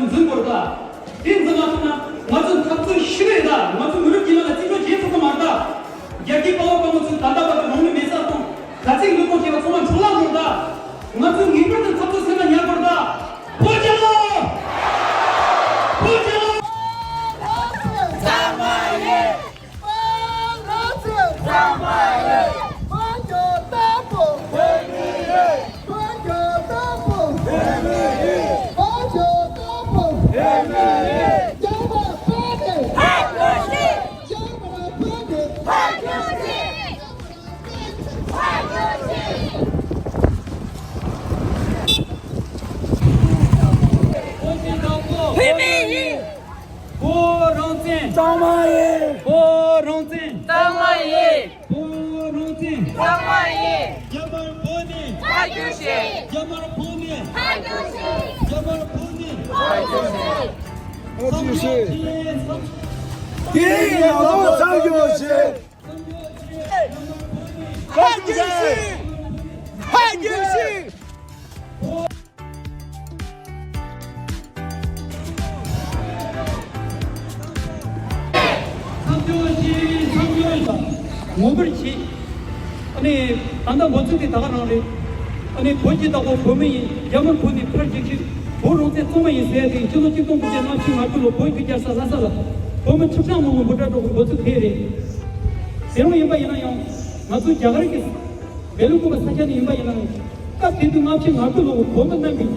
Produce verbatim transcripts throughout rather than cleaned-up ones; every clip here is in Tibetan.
འཛིན་དགོས་རེད་ད། དེ་འཛིན་མ་ཐུབ་ན་ང་ཚོ་འཐབ་རྩོད་ཤི་རེད་ད། ང་ཚོ་མི་རིགས་ཀྱི་ནང་ལ་བརྩི་འཇོག་བྱེད་ཐུབ་ཀྱི་མ་རེད་ད། རྒྱལ་གཅེས་དཔའ་བོ་དཔའ་མོ་ཚོས་ད་ལྟ་བར་དུ་ལུང་ནི་མེ་སྲེག་གཏོང་། དྲག་ཅིག་བློས་གཏོང་བྱས་པ་ཚང་མ་འཕྲོ་བརླག་འགྲོ་རེད་ད། ང་ཚོ་ངེས་པར་དུ་འཐབ་རྩོད་སེམས་ལ་ཉར་དགོས་རེད་ད། བོད་རྒྱལ་ལོ། བོད་རྒྱལ་ལོ། བོད་མི་ཡིན། བོད་རང་བཙན། གཙང་མ་ཡིན། བོད་རང་བཙན། གཙང་མ་ཡིན། བོད་རང་བཙན། གཙང་མ་ཡིན། རྒྱ་དམར་བོད་ནས། ཕར་རྒྱུགས་ཤིག་རྒྱ་དམར་བོད་ནས། ཕར་རྒྱུགས་ཤིག་རྒྱ་དམར་བོད་ནས། ཕར་རྒྱུགས་ཤིག་དེ་ཡིན་ཡང་ཚང་རྒྱུགས་ཤིག་ཕར་རྒྱུགས་ཤིག་ཕར་རྒྱུགས་ཤིག་ངོ་རྒོལ་བྱེད། ཨ་ནི་ད་ལྟ་འགོ་ཚུགས་དེ་ད་ག་རང་རེད། ཨ་ནི་བོད་ཀྱི་བདག་པོ་བོད་མི་ཡིན། རྒྱ་དམར་བོད་ནས་ཕར་རྒྱུགས་ཤིག་བོད་རང་བཙན་གཙང་མ་ཡིན་ཟེར་ཡ་དེ་སྤྱི་ལོ་གཅིག་སྟོང་དགུ་བརྒྱ་ལྔ་བཅུ་ང་དགུ་ལོ་བོད་ཀྱི་རྒྱལ་ས་ལྷ་ས་ལ་བོད་མི་ཁྲི་ཕྲག་མང་པོ་འབོད་སྒྲ་སྒྲོག་གི་འགོ་ཚུགས་དེ་རེད། དེ་རུང་ཡིན་པ་ཡིན་ན་ཡང་ང་ཚོ་རྒྱ་གར་གྱི་སྦེལ་ཀོབ་ས་ཆ་ནས་ཡིན་པ་ཡིན་ན་ཡང་། སྐབས་དེ་དུས་ལྔ་བཅུ་ང་དགུ་ལོ་བོད་མི་རྣམས་ཀྱིས་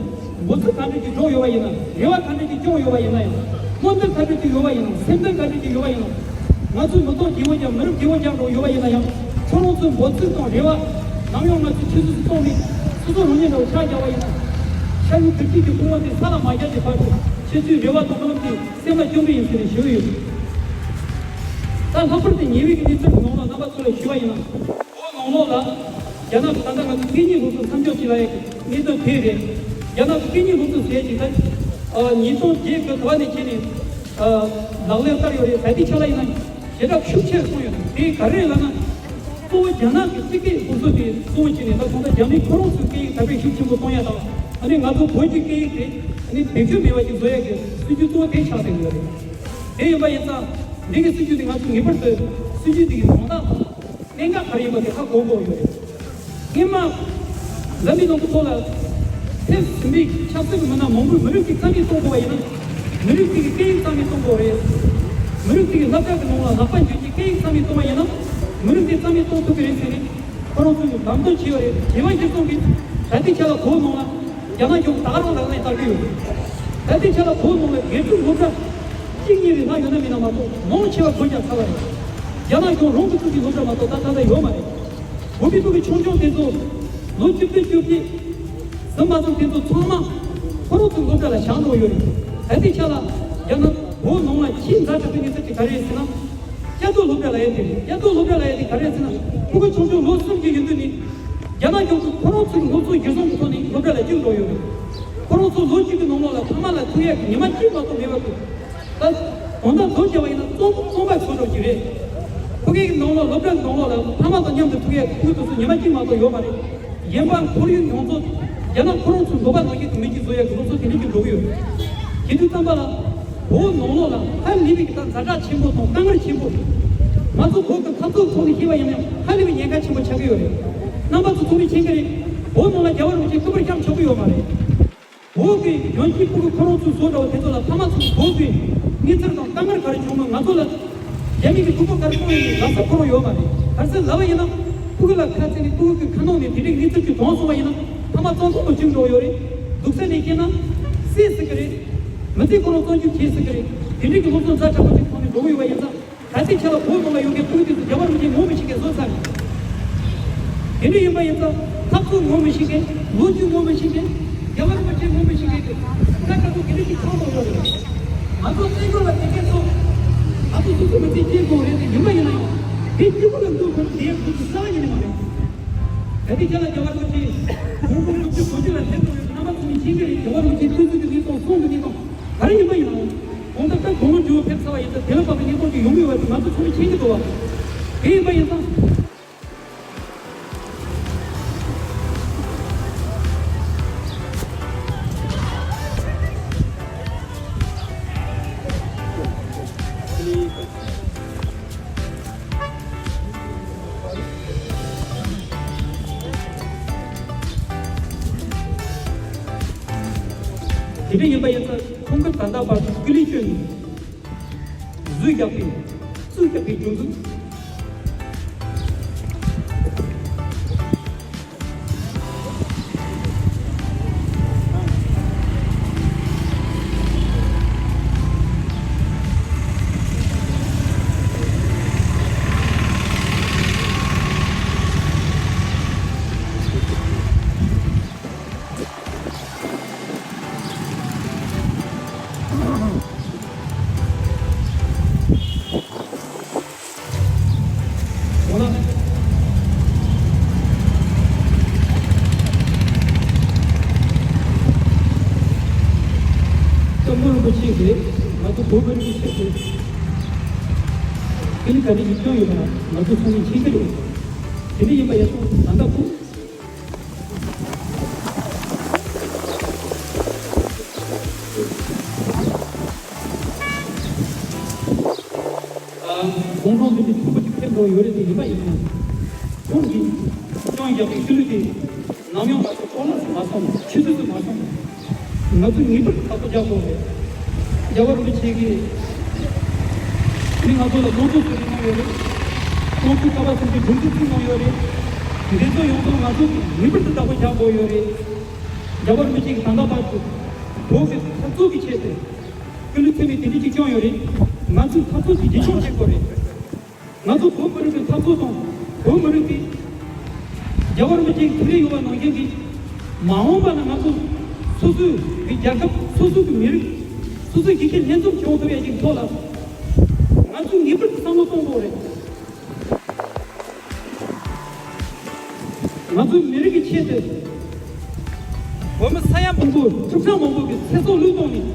འབོད་ཚིག་ག་འདྲ་ཅིག་སྒྲོག་ཡོད་པ་ཡིན་ན། རེ་བ་ག་འདྲ་ཅིག་བཅངས་ཡོད་པ་ཡིན་ན་ཡང་། སྨོན་འདུན་ག་འདྲ་ཅིག་ཡོད་པ་ཡིན་ན། སེམས་འདུན་ག་འདྲ་ཅིག་ཡོད་པ་ཡིན་ན། ང་ཚོས་མི་ཐོག་སྐྱེ་བོ་རྒྱག་མི་རབས་སྐྱེ་བོ་རྒྱག་འགྲོ་ཡོད་པ་ཡིན་ན་ཡང་། ཁྱོད་རང་ཚོའི་འབོད་ཚིག་དང་རེ་བ་ནམ་ཡང་ང་ཚོས་ཕྱི་སོ་སོ་བཙོང་མེད། སོ་སོ་རང་ཉིད་འདྲ་བོ་ཆགས་བཞག་པ་ཡིན་ན། ཤ་ཡི་དུར་སྐྱེས་ཀྱི་ཕུང་པོ་དེ་ས་ལ་མ་བརྒྱབ་ཀྱི་བར་དུ་ཁྱེད་ཚོའི་རེ་བ་དང་སྨོན་ལམ་དེ་སེམས་ལ་བཅངས་པ་ཡིན་ཟེར་ནས་ཞུ་གི་ཡོད། ད་ལྷག་པར་དུ་ཉེ་བའི་གནས་ཚུལ་གྱི་ནང་ལ་རྣམ་པ་ཚོ་ལ་ཞུས་པ་ཡིན་ན། བོད་ནང་ལོགས་ལ་རྒྱ་ནག་གི་ད་ལྟ་ང་ཚོ་སྐད་གཉིས་སློབ་གསོ་མཚམས་འཇོག་བྱེད་ལ་ཡ་གི་གནད་དོན་དེ་རེད། རྒྱ་ནག་གི་སྐད་གཉིས་སློབ་གསོ་ཟེར་ཅིག་ད་ཉིས་སྟོང་བརྒྱད་དགུ་ཟླ་བ་ནས་བྱས་ནས་ལག་ལེན་བསྟར་ཡོད་རེད། ད་ལྟའི་ཆ་ལ་ཡིན་ན་ཞེ་དྲག་ཤུགས་ཆེར་སོང་ཡོད། དེ་ག་རེ་རེད་ལབ་ན། གཙོ་བོ་རྒྱ་ནག་གི་སྤྱི་སྐད་སློབ་གསོ་དེ་གཙོ་བོ་བྱས་ནས་ད་ད་ལྟ་རྒྱ་མིའི་ཁོ་རང་ཚོའི་སྐད་ཡིག་དར་སྤེལ་ཤུགས་ཆེན་པོ་གཏོང་ཡ་དང་། ཨ་ནི་ང་ཚོ་བོད་ཀྱི་སྐད་ཡིག་དེ་ཨ་ནི་བེད་སྤྱོད་མེད་པ་ཅིག་བཟོ་ཡ་གི་སྲིད་ཇུས་གཙོ་བོ་དེ་ཆགས་བསྡད་ཡོད་རེད། དེ་ཡིན་པ་ཡིན་ཙང་། འདི་གི་སྲིད་ཇུས་འདི་ང་ཚོས་ངེས་པར་དུ་སྲིད་ཇུས་འདི་གི་དོན་དག་དང་གནད་འགག་ག་རེ་ཡིན་པ་དེ་ཧ་གོ་དགོས་ཡོད་རེད། སྔོན་མ་འཛམ་བུའི་གླིང་གི་ཐོག་ལ་ཐེངས་ཟིན་པའི་ཆབ་སྲིད་ཀྱི་མི་སྣ་མང་པོས་མི་རིགས་གཅིག་རྩ་མེད་གཏོང་དགོས་པ་ཡིན་ན། མི་རིགས་གཅིག་གི་སྐད་ཡིག་རྩ་མེད་གཏོང་དགོས་རེད། མི་རིགས་གཅིག་གི་སློབ་གྲྭ་གི་ནང་ལ་ལག་པ་འཇུ་གི་སྐད་ཡིག་རྩ་མེད་གཏོང་བ་ཡིན་ན། མི་རིགས་དེ་རྩ་མེད་གཏོང་ཐུབ་ཀྱི་རེད་ཟེར་ནས། ཁོ་རང་ཚོས་ལམ་སྟོན་བྱས་པ་རེད། རྒྱལ་བ་ཡིད་བཞིན་གྱི་ད་ལྟའི་ཆ་ལ་བོད་ནང་ལ་རྒྱ་ནག་གཞུང་ད་ག་རང་ལག་ལེན་བསྟར་གྱི་ཡོད། ད་ལྟའི་ཆ་ལ་བོད་ནང་ལ་སྒེར་བཙུགས་སློབ་གྲྭ་གཅིག་གཉིས་རེ་ལྷག་ཡོད་ན་མེད་ན་མ་གཏོགས་མང་ཆེ་བ་བོད་རྒྱ་ཚ་བ་རེད། རྒྱ་ནག་གཞུང་རང་གིས་བཙུགས་ཀྱི་སློབ་གྲྭ་མ་གཏོགས་ད་ད་ལྟ་ཡོད་མ་རེད། བོད་མི་ཕྲུ་གུ་ཆུང་ཆུང་དེ་ཚོ་ལོ་བཅུ་བདུན་བཅུ་བརྒྱད་ཟིན་མ་ཟིན་དེ་ཚོ་ཚང་མ་ཁོ་རང་ཚོའི་སློབ་གྲྭ་ལ་བཞག་འགྲོ་ཡོད་རེད། ད་ལྟའི་ཆ་ལ་རྒྱ་ནག་བོད་ནང་ལ་ཆེས་ཛ་དྲག་པའི་གནས་ཚུལ་དེ་ག་རེ་རེད་ཟེར་ན། སྐྱ་སྟོད་སློབ་གྲྭ་ལབ་ཡ་དེ་རེད། སྐྱ་སྟོད་སློབ་གྲྭ་ལབ་ཡ་དེ་ག་རེ་རེད་ཟེར་ན། ཕྲུ་གུ་ཆུང་ཆུང་ལོ་གསུམ་བཞི་ཡོད་དུས་ནས་རྒྱ་ནག་གཞུང་གིས་ཁོ་རང་ཚོའི་སློབ་གསོ་གཞིར་བཟུང་གི་ཐོག་ནས་སློབ་གྲྭ་ལ་བསྐྱོད་འགྲོ་ཡོད་རེད། ཁོ་རང་ཚོ་ལོ་གཅིག་གི་ནང་ལོགས་ལ་ཕ་མ་ལ་ཐུག་ཡ་གི་ཉི་མ་གཅིག་མ་གཏོགས་མེད་པ་འདུག་ད་དོན་དག་མདོར་བྱས་པ་ཡིན་ན་རྩོམ་རྩོམ་པ་བཟོ་འདྲ་ཅིག་རེད། ཕ་གི་ནང་ལོགས་སློབ་གྲྭ་གི་ནང་ལོགས་ལ་ཕ་མ་དང་མཉམ་དུ་ཐུག་ཡ་གི་ཕྲུ་གུ་དེ་ཚོ་ཉི་མ་གཅིག་མ་གཏོགས་ཡོད་མ་རེད། གཞན་པ་ཁོར་ཡུག་ཡོངས་རྫོགས་རྒྱ་ནག་ཁོ་རང་ཚོའི་འདོད་པ་ནང་བཞིན་དུ་མི་གཅིག་བཟོ་ཡ་གི་སློབ་གསོ་དེ་འདྲ་ཅིག་འགྲོ་གི་ཡོད། དེ་དུས་ཙམ་པ་ལ་བོད་ནང་ལོགས་ལ་ཧ་ལས་པའི་གི་ད་ཛ་དྲག་ཆེན་པོ་དང་དཀའ་ངལ་ཆེན་པོ། ང་ཚོ་བོད་ཀྱི་འཐབ་རྩོད་ཐོག་ནས་བཤད་པ་ཡིན་ན་ཧ་ལས་པའི་ཉེན་ཁ་ཆེན་པོ་ཆགས་ཀྱི་ཡོད་རེད། རྣམ་པ་ཚོ་ཚང་མས་མཁྱེན་གྱི་རེད། བོད་ནང་ལ་རྒྱལ་བ་རིན་པོ་ཆེ་སྐུ་པར་བཤམས་ཆོག་གི་ཡོད་མ་རེད། བོད་ཀྱི་ཡང་སྤྱིའི་ཕྲུ་གུ་ཁོ་རང་ཚོའི་བཟོ་འདྲ་བོ་དེ་ཚོ་ལ་ཕ་མ་ཚོས་བོད་ཀྱི་གནས་ཚུལ་དང་དཀའ་ངལ་ག་རེ་བྱུང་མིན་ང་ཚོ་ལ་རྒྱ་མི་གི་ཕྲུ་གུ་ག་རེ་གཏོང་ཡོད་མེད་ལབ་ས་ཁོ་རང་ཡོད་མ་རེད། ག་རེ་ཟེར་ལབ་པ་ཡིན་ན་ཕྲུ་གུ་ལ་ཁ་གཏད་ནས་ཕྲུ་གུ་གི་ཁ་ནང་ནས་དེ་འདྲའི་གནས་ཚུལ་ཅིག་བྱུང་སོང་བ་ཡིན་ན་ཕ་མ་བཙོང་ཁོག་ཏུ་བཅུག་འགྲོ་ཡོད་རེད། སྡུག་ས་ནས་བཤད་ན་བསད་སྲིད་ཀྱི་རེད། མི་ཚེ་ཁོ་རང་བཙོན་འཇུག་བྱེད་སྲིད་ཀྱི་རེད། དེ་འདྲའི་གི་སློབ་སྦྱོང་ཛ་དྲག་པོ་ཅིག་ཐོག་ནས་འགྲོ་གི་ཡོད་པ་ཡིན་ཙང་། ད་ལྟའི་ཆ་ལ་བོད་ནང་ལ་ཡོད་མཁན་ཕྲུ་གུ་དེ་ཚོ་རྒྱལ་བ་རིན་པོ་ཆེ་ངོ་མི་ཤེས་མཁན་བཟོ་ཚར་རེད། དེ་འདྲ་ཡིན་པ་ཡིན་ཙང་འཐབ་རྩོད་ངོ་མི་ཤེས་མཁན། ལོ་རྒྱུས་ངོ་མི་ཤེས་མཁན། རྒྱལ་བ་རིན་པོ་ཆེ་ངོ་མི་ཤེས་མཁན་དེ་སྐད་ཆ་ཚོ་དེ་འདྲ་ཅིག་ཆགས་འགྲོ་ཡོད་རེད། ང་ཚོ་བཙན་བྱོལ་ལ་དེ་སྐད་ཚོ་ང་ཚོ་སོ་སོ་མི་ཚེ་སྐྱེལ་དགོས་རེད་དེ། ཡིན་པ་ཡིན་ན་ཡང་དེ་སྤྱི་བོ་ལ་འདུག་དགོས་ན་དེ་ཡང་ཁོ་ཚོ་རྩ་བ་ཉིད་ནས་མ་རེད། ད་ལྟའི་ཆ་ལ་རྒྱལ་བ་རིན་པོ་ཆེ་ཁོང་ཁོང་ལོ་རྒྱུས་གོ་རྒྱུ་ལ་སླེབས་དགོས་ཡོད། རྣམ་པ་ཚོ་ནས་མཁྱེན་གྱི་རེད། རྒྱལ་བ་རིན་པོ་ཆེ་སྐུ་གཟུགས་ཀྱི་གནས་སྟངས་གསུང་གི་གནས་སྟངས། ག་རེ་ཡིན་པ་ཡིན་ནའང་། གང་ལྟར་ད་དགུང་ལོ་བཅུ་བ་ཕེབས་ཚར་བ་ཡིན་ཙང་དེ་ལ་དཔག་པའི་གནས་སྟངས་ཅིག་ཡོང་གི་ཡོད་པ་དེ་ང་ཚོ་ཚང་མས་མཁྱེན་གྱི་འདུག་བ། དེ་ཡིན་པ་ཡིན་ཙང་། དེ་འདྲ་ཡིན་པ་ཡིན་ཙང་ཁོང་གིས་ད་ལྟ་བར་དུ་སྐུ་ལས་བསྐྱོན་ནས་བཟོས་རྒྱག་པའི་བཙུགས་རྒྱག་པའི་སྒྲིག་འཛུགས། སྐྱབས་མགོན་རིན་པོ་ཆེ་གིས་ང་ཚོ་བོད་མི་རིགས་ཀྱི་ཆེད་དུ་སྐུ་ལས་ག་འདྲ་ཞིག་བསྐྱོན་ཡོད་པ་ང་ཚོ་ཚང་མས་མཁྱེན་གྱི་རེད། དེ་འདྲ་ཡིན་པ་ཡིན་ཙང་ད་ལྟ་ཁོ། ཨ། དགུང་གྲངས་འདི་ནི་ཆེན་པོ་ཅིག་ཕེབས་འགྲོ་ཡོད་རེད་དེ་ཡིན་པ་ཡིན་ན། ཁོང་གིས་སྐྱོན་བརྒྱབ་པའི་ཤུལ་ལུས་དེ་ནམ་ཡང་ང་ཚོ་འཕྲོ་བརླག་ཏུ་མ་སོང་། ཆུད་ཟོས་སུ་མ་སོང་། ང་ཚོས་ངེས་པར་དུ་བདག་པོ་རྒྱག་དགོས་རེད། རྒྱལ་བ་རིན་པོ་ཆེ་གིས་ནི་ང་ཚོ་ལ་བློ་སྟོབས་ཚུལ་གནང་ཡོད་རེད། དམངས་གཙོའི་ཀ་བ་གསུམ་གྱི་སྒྲིག་འཛུགས་བཙུགས་གནང་ཡོད་རེད། འདི་ཚོ་ཡོངས་རྫོགས་ང་ཚོ་གིས་ངེས་པར་དུ་བདག་པོ་རྒྱག་དགོས་ཡོད་རེད། རྒྱལ་བ་རིན་པོ་ཆེ་གིས་ད་ལྟ་བར་དུ་བོད་ཀྱི་འཐབ་རྩོད་ཀྱི་ཆེད་དུ་སྐུ་ལུས་ཐེབས་མེད་དེ་འདྲ་ཅིག་བསྐྱངས་ཡོད་རེད། ང་ཚོས་འཐབ་རྩོད་ཀྱི་རྒྱུན་འཁྱོངས་བྱེད་དགོས་རེད། ང་ཚོ་བོད་མི་རིགས་ཀྱི་འཐབ་རྩོད་དང་བོད་མི་རིགས་ཀྱི་རྒྱལ་བ་རིན་པོ་ཆེའི་ཐུགས་རེ་ཡོད་པ་ནང་བཞིན་གྱི་མ་འོངས་པ་ན་ང་ཚོ་སོ་སོའི་གི་རྒྱལ་ཁབ། སོ་སོའི་གི་མི་རིགས། སོ་སོའི་གི་ཁྱེད་ལྷན་འཛོམས་བྱུང་ཐུབ་ཡ་ཅིག་ཐོག་ལ་ང་ཚོས་ངེས་པར་དུ་བསམ་བློ་གཏོང་དགོས་རེད། ང་ཚོའི་མི་རིགས་ཀྱི་ཆེད་དུ་བོད་མི་ས་ཡ་མང་པོ། ཁྲི་ཕྲག་མང་པོ་གི་ཚེ་སྲོག་བློས་བཏང་ནས་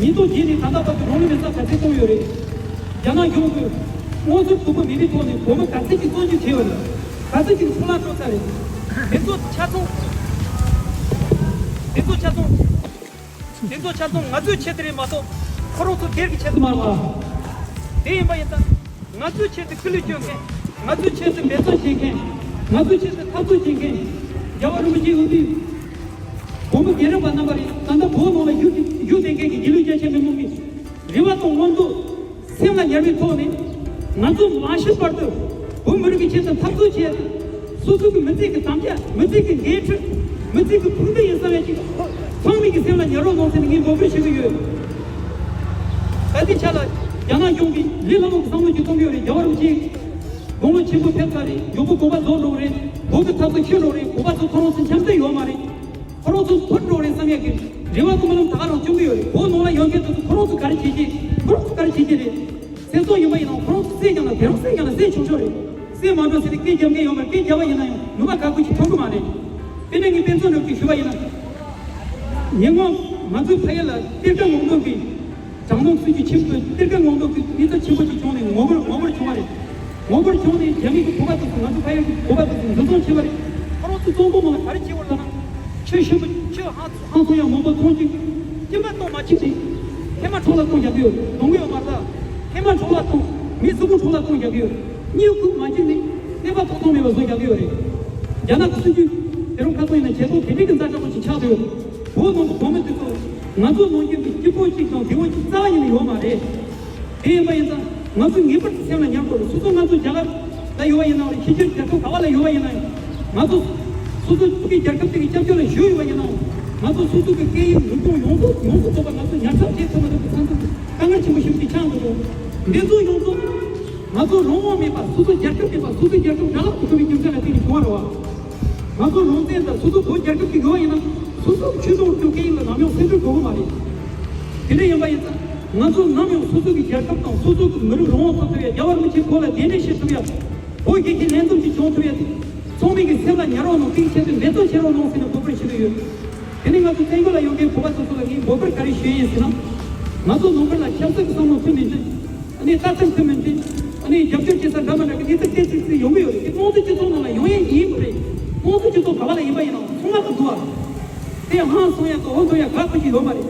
ཉིས་སྟོང་བརྒྱད་ནས་ད་ལྟ་བར་དུ་རང་ལུས་མེར་སྲེག་ག་ཚད་བཏང་ཡོད་རེད། རྒྱ་ནག་གཞུང་གིས་དངོས་ཟོར་གོ་སྐབས་མེད་པའི་ཐོག་ནས་བོད་མི་ག་ཚད་ཅིག་བཙོན་འཇུག་བྱས་ཡོད་རེད། ག་ཚད་ཅིག་འཕྲོ་བརླག་འགྲོ་ཚར་རེད། དེ་ཚོ་ཆ་ཚང་། དེ་ཚོ་ཆ་ཚང་། དེ་ཚོ་ཆ་ཚང་ང་ཚོའི་ཆེད་དུ་རེད་མ་གཏོགས་ཁོ་རང་ཚོ་སྒེར་གྱི་ཆེད་དུ་མ་རེད་པ། དེ་ཡིན་པ་ཡིན་ཙང་ང་ཚོའི་ཆེད་དུ་སྐུ་ལུས་སྐྱོན་མཁན། ང་ཚོའི་ཆེད་དུ་འབད་བརྩོན་བྱེད་མཁན། ང་ཚོའི་ཆེད་དུ་འཐབ་རྩོད་བྱེད་མཁན། རྒྱལ་བ་རིན་པོ་ཆེའི་དབུ་ཁྲིད་བོད་མི་རྒན་རབས་པ་རྣམ་པ་རེད། ད་ལྟ་བོད་ནང་ལ་བཞུགས་བཞུགས་བསྡད་མཁན་གྱི་རྒྱུས་ལོན་རྒྱ་ཆེ་མི་མང་གི་རེ་བ་དང་སྨོན་འདུན་སེམས་ལ་ཉར་བའི་ཐོག་ནས། ང་ཚོ་མ་ཤི་བར་དུ་བོད་མི་རིགས་ཀྱི་ཆེད་དུ་འཐབ་རྩོད་བྱས། སོ་སོ་གི་མི་ཚེ་གི་དམ་བཅའ། མི་ཚེ་གི་འགན་འཁྲི། མི་ཚེ་གི་ཕུགས་འདུན་ཡིན་བསམ་ཡ་ཅིག་ཚང་མས་ཀྱི་སེམས་ལ་ཉར་རོགས་གནང་ཟེར་ནས་ངས་འབོད་སྐུལ་ཞུ་གི་ཡོད། ད་ལྟའི་ཆ་ལ་རྒྱ་ནག་གཞུང་གིས་ལས་སླ་མོ་གི་བསམ་བློ་ཅིག་གཏོང་གི་ཡོད་རེད། རྒྱལ་བ་རིན་པོ་ཆེ་དགུང་ལོ་ཆེན་པོ་ཕེབས་ཚར་རེད། མགྱོགས་པོ་དགོངས་པ་རྫོགས་འགྲོ་གི་རེད། བོད་ཀྱི་འཐབ་རྩོད་ཤི་འགྲོ་གི་རེད། བོད་པ་ཚོ་ཁོ་རང་ཚོ་འཆམ་མཐུན་ཡོད་མ་རེད། ཁོ་རང་ཚོ་ཐོར་འགྲོ་རེད་བསམ་ཡས་ཀྱི་རེ་བ་ཀུན་སློང་ད་ག་རང་བྱུང་གི་ཡོད་རེད། བོད་ནང་ལ་ཡོད་མཁན་དེ་ཚོ་ཁོ་རང་ཚོ་ག་རེ་བྱེད་ཀྱི། ཁོ་རང་ཚོ་ག་རེ་བྱེད་ཀྱི་རེད། སེམས་ཚོར་ཡིན་པ་ཡིན་ནའང་ཁོ་རང་ཚོ་བསད་ཀྱང་ན་དེ་རང་བསད་ཀྱང་ན་བསད་ཆོག་ཆོག་རེད། བསད་མ་འགྲོ་ཟེར་ཏེ་སྐད་རྒྱབ་མཁན་ཡོད་མ་རེད། སྐད་རྒྱབ་པ་ཡིན་ན་ཡང་ནུས་པ་ག་གུ་ཞིག་ཐོན་གི་མ་རེད། དེ་ནས་ངས་དཔེ་མཚོན་འགྲོ་གི་ཞུ་བ་ཡིན་ན། ཉེ་སྔོན་ང་ཚོའི་ཕ་ཡུལ་ལ་གཏེར་ཁ་སྔོག་འདོན་གྱི་དྲང་སྣང་སྲིད་ཇུས་ཆེན་པོ། གཏེར་ཁ་སྔོག་འདོན་གྱི་གནས་ཚུལ་ཆེན་པོ་ཅིག་བྱུང་ནས་ངོ་རྒོལ་ངོ་རྒོལ་བྱུང་བ་རེད། ངོ་རྒོལ་བྱུང་ནས་རྒྱ་མི་གི་བོད་པ་དེ་ཚོ། ང་ཚོ་ཕ་ཡུལ་གྱི་བོད་པ་དེ་ཚོ་འཛིན་བཟུང་བྱས་པ་རེད། ཁོ་རང་ཚོ་བཙོན་ཁང་ནང་ལ་ག་རེ་བྱས་པ་རེད་ལབ་ན། ཆོས་ཞུ་བ། ཆོས་ཧང་ཧང་སང་ཡང་མང་པོ་གཏོང་གི། སྐྱིན་པ་གཏོང་མ་བྱེད་ཅིག་ཧེ་མ་འཕྲོ་བརླག་གཏོང་རྒྱག་གི་ཡོད། གཏོང་གི་ཡོད་མ་རེད། ཧེ་མ་འཕྲོ་བརླག་གཏོང་། མི་གཟུགས་པོ་འཕྲོ་བརླག་གཏོང་རྒྱག་གི་ཡོད། སྨྱུ་གུ་མ་བྱེད་ནི་གནས་པ་ཐོག་ཐོག་མེད་པ་བཟོ་རྒྱག་གི་ཡོད་རེད། རྒྱ་ནག་གི་སྲིད་ཇུས་དེ་རུ་ཁ་ཐོག་ཡིན་ན་བྱེད་ཐོག་དེ་འདྲའི་གི་ཛ་དྲག་པོ་ཞིག་ཆགས་བསྡད་ཡོད། བོད་ནང་གི་བོད་མི་དེ་ཚོ་ང་ཚོ་ནང་བཞིན་གྱི་སྐྱིད་པོ་ཞིག་དང་བདེ་བོ་ཞིག་རྩ་བ་ཉིད་ནས་ཡོད་མ་རེད། དེ་ཡིན་པ་ཡིན་ཙང་ང་ཚོས་ངེས་པར་དུ་སེམས་ལ་ཉར་དགོས་རེད། སོ་སོ་ང་ཚོ་རྒྱ་གར་ལ་ཡོད་པ་ཡིན་ནའང་རེད། ཕྱི་རྒྱལ་རྒྱལ་ཁབ་ག་བ་ལ་ཡོད་པ་ཡིན་ན་ཡང་། ང་ཚོ་སོ་སོ་གི་རྒྱལ་ཁབ་དེ་གི་སྐྱབས་བཅོལ་ལ་བཞུགས་ཡོད་པ་ཡིན་ནའང་། ང་ཚོ་སོ་སོ་གི་སྐད་ཡིག་ལུགས་སྲོལ་ཡོངས་རྫོགས་ཡོངས་སུ་རྫོགས་པ་ང་ཚོ་ཉར་ཚགས་བྱེད་ཐུབ་མ་ཐུབ་ཀྱི་ཚང་ཚང་དཀའ་ངལ་ཆེན་པོ་ཞིག་ཅིག་ཆགས་འདུག་འདི་ཚོ་ཡོངས་རྫོགས་ང་ཚོ་རང་དབང་མེད་པ། སོ་སོ་རྒྱལ་ཁབ་མེད་པ། སོ་སོ་རྒྱལ་ཁབ་རང་དབང་དུ་ཐོབ་པའི་རྒྱུ་མཚན་ལ་བརྟེན་ནས་བྱུང་བ་རེད་བ། ང་ཚོ་རང་བཙན་དང་སོ་སོ་བོད་རྒྱལ་ཁབ་ཀྱི་ཡོད་པ་ཡིན་ན། སོ་སོ་ཆོས་དང་སྐད་ཡིག་ལ་ནམ་ཡང་སེམས་ཁྲལ་དགོས་ཀྱི་མ་རེད། དེ་འདྲ་ཡིན་པ་ཡིན་ཙང་ང་ཚོ་ནམ་ཡང་སོ་སོ་གི་རྒྱལ་ཁབ་དང་སོ་སོ་གི་མི་རིགས་རང་དབང་ཐོབ་ཐུབ་ཡ། རྒྱལ་བ་རིན་པོ་ཆེ་བོད་ལ་གདན་འདྲེན་བྱེད་ཐུབ་ཡ། བོད་རྒྱལ་ཁའི་ལྷན་འཛོམས་ཤིག་བྱུང་ཐུབ་ཡ་དེ་ཚང་མས་ཀྱི་སེམས་ལ་ཉར་རོགས་གནང་། དེའི་ཆེད་དུ་འབད་བརྩོན་བྱེད་རོགས་གནང་ཟེར་ནས་འབོད་སྐུལ་ཞུ་གི་ཡོད། དེ་ནས་ང་ཚོ་བཙན་བྱོལ་ལ་ཡོད་མཁན་བོད་པ་ཚོ་ཚོ་ལ་ངས་འབོད་སྐུལ་ག་རེ་ཞུ་ཡིན་ཟེར་ན། ང་ཚོ་ནང་ཁུལ་ལ་ཆབ་སྲིད་ཀྱི་བསམ་བློ་མཐུན་མི་མཐུན། ཨ་ནི་ལྟ་ཚུལ་མཐུན་མི་མཐུན། ཨ་ནི་རྒྱབ་སྐྱོར་བྱེད་ས་འདྲ་མི་འདྲ་གི་གནས་ཚུལ་ཏོག་ཙམ་ཙམ་ཡོང་གི་ཡོད་རེད། དེ་དམངས་གཙོའི་སྤྱི་ཚོགས་ནང་ལ་ཡོང་ཡས་ཡིན་པ་རེད། དམངས་གཙོའི་སྤྱི་ཚོགས་ག་བ་ལ་ཡིན་པ་ཡིན་ནའང་ཚང་མ་གི་འདུག་ཨ། དེ་ཧང་སང་ཡ་དང་འོ་འདུག་ཡ་དགའ་ཁུལ་གྱི་ཡོད་མ་རེད།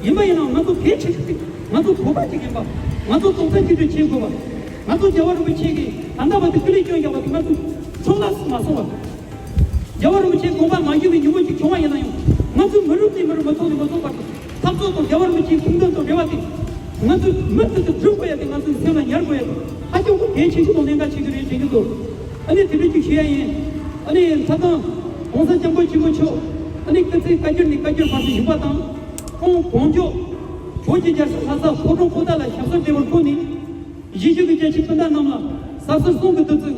ཡིན་པ་ཡིན་ནའང་ང་ཚོ་གལ་ཆེ་ཤོས་དེ་ང་ཚོ་བོད་པ་གཅིག་ཡིན་པ། ང་ཚོ་རྡོག་རྩ་གཅིག་སྒྲིལ་བྱེད་དགོས་པ། ང་ཚོ་རྒྱལ་བ་རིན་པོ་ཆེ་གིས་ད་ལྟ་བར་དུ་སྐུ་ལས་བསྐྱོན་བཞག་པ་དེ་ང་ཚོ་འཕྲོ་བརླག་ཏུ་མ་སོང་བ། རྒྱལ་བ་རིན་པོ་ཆེ་དགོངས་པ་མ་འགྱུར་བའི་ཉིན་མོ་གཅིག་བྱུང་བ་ཡིན་ན་ཡང་། ང་ཚོའི་མི་རབས་ནས་མི་རབས་མི་ཐོག་ནས་མི་ཐོག་བར་དུ་འཐབ་རྩོད་དང་རྒྱལ་བ་རིན་པོ་ཆེའི་ཁྲིམས་དོན་དང་འབྲེལ་བ་དེ་ང་ཚོས་མུ་མཐུད་དུ་སྒྲུབ་དགོས་ཡ་དེ་ང་ཚོའི་སེམས་ལ་ཉར་དགོས་ཡ་དེ་ཧ་ཅང་གི་གལ་ཆེ་ཤོས་དང་གནད་འགག་ཆེ་ཤོས་རེད་དྲན་གྱི་འདུག་ཨ་ནི་དེ་འདྲ་ཅིག་ཞུ་ཡ་ཡིན། ཨ་ནི་ད་ཐེངས་༸གོང་ས་༸སྐྱབས་མགོན་ཆེན་པོ་མཆོག་ཨ་ནི་སྐུ་ཚེ་བསྐལ་བརྒྱར་ནས་བསྐལ་བརྒྱར་བར་དུ་བཞུགས་པ་དང་། ཁོང་གོང་འཇོག་བོད་ཀྱི་རྒྱལ་ས་ལྷ་ས་ཕོ་བྲང་པོ་ཏཱ་ལ་ཞབས་སོར་བདེ་བར་བཀོད་ནས། གཞིས་བྱེས་ཀྱི་རྒྱལ་གཅེས་སྤུན་ཟླ་རྣམས་ལ་ཟབ་གསལ་གསུང་གི་བདུད་རྩི་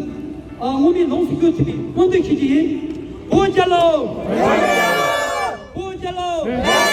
ཨ་ངོ་མའི་ལོངས་སུ་སྤྱོད་ཐུབ་པའི་སྨོན་འདུན་ཞུ་རྒྱུ་ཡིན། བོད་རྒྱལ་ལོ། བོད་རྒྱལ་ལོ།